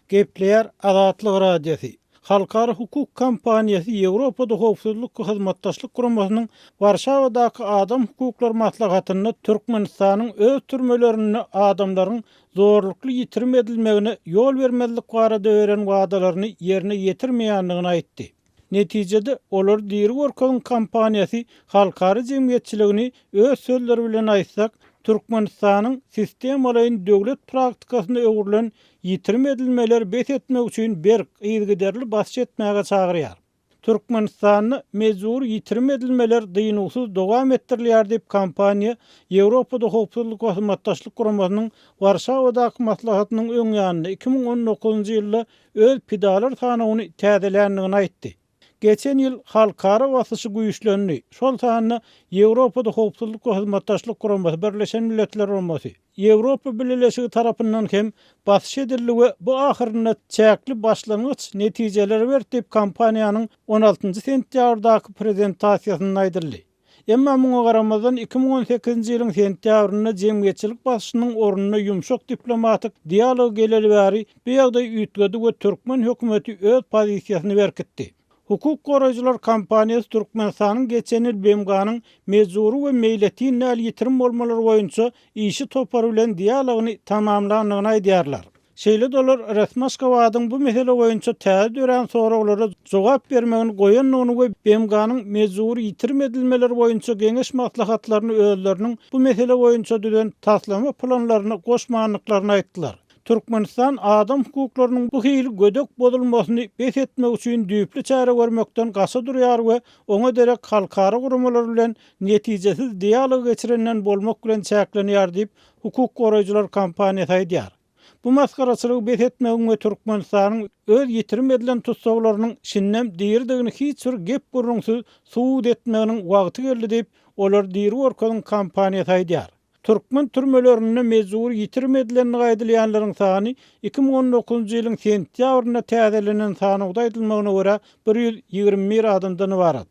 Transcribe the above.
Gepleýär Azatlyk Radiosy, Halkara hukuk kampaniýasy Ýewropada Howpsuzlyk we Hyzmatdaşlyk Guramasynyň Warşawadaky Adam hukuklary maslahatynda Türkmenistanyň öz türmelerinde adamlaryň zorlukly ýitirim edilmegine ýol bermezlik barada beren wadalaryny ýerine ýetirmeýändigini aýtdy. Netijede, Olary diri görkeziň kampaniýasy halkara jemgyýetçiligini öz sözleri bilen aýtsak, Türkmenistanyň sistemalaýyn döwlet praktikasyna öwrülen ýitirim edilmeleri bes etmek üçin berk, yzygiderli basyş etmäge çagyrýar. Türkmenistanda mejbury ýitirim edilmeler dynuwsyz dowam etdirilýär diýip, kampaniýa Ýewropada Howpsuzlyk we Hyzmatdaşlyk Guramasynyň Warşawadaky maslahatynyň öň ýanynda 2019-njy ýylda öz pidalar sanawyny täzeländigini aýtdy. Geçen ýyl halkara basyşy güýçlendi, şol sanda Ýewropada Howpsuzlyk we Hyzmatdaşlyk Guramasy, Birleşen Milletler Guramasy, Ýewropa Bileleşigi tarapyndan hem basyş edildi we bu ahyrynda çäkli başlangyç netijeleri berdi diýip, kompaniýanyň on altynjy sentýabrdaky prezentasiýasynda aýdyldy. Emma muňa garamazdan, 2018-nji ýylyň sentýabrynda jemgyýetçilik basyşynyň ornuna ýumşak diplomatik dialog geleli bäri bu ýagdaý üýtgedi we türkmen hökümeti öz pozisiýasyny berkitdi. Hukuk goraýjylar kampaniýasy Türkmenistanyň geçen ýyl BMG-niň mejbury we meýletin däl ýitirim bolmalar boýunça işçi topary bilen dialogyny tamamlandygyny aýdýarlar. Şeýle-de olar resmi Aşgabadyň bu mesele boýunça täze dörän soraglara jogap bermegini goýandygyny we BMG-niň mejbury ýitirim edilmeler boýunça geňeş maslahatlaryny özleriniň bu mesele boýunça düzen taslama planlaryna goşmandyklaryny aýtdylar. Türkmenistan adam hukuklarynyň bu hili gödek bozulmasyny bes etmek üçin düýpli çäre görmekden gaça durýar we oňa derek halkara guramalar bilen netijesiz dialog geçirenden bolmak bilen çäklenýär diýip, hukuk goraýjylar kampaniýasy aýdýar. Bu masgaraçylygy bes etmegiň we Türkmenistanyň öz ýitirim edilen tussaglarynyň şindem diridigini hiç bir gep-gürrüňsiz subut etmeginiň wagty geldi diýip, Olary diri görkeziň kampaniýasy aýdýar. Türkmen türmelerinde mejbury ýitirim edilendigi aýdylýanlaryň sany 2019-njy ýylyň sentýabrynda täzelenen sanawda aýdylmagyna görä, 121 adamdan ybarat.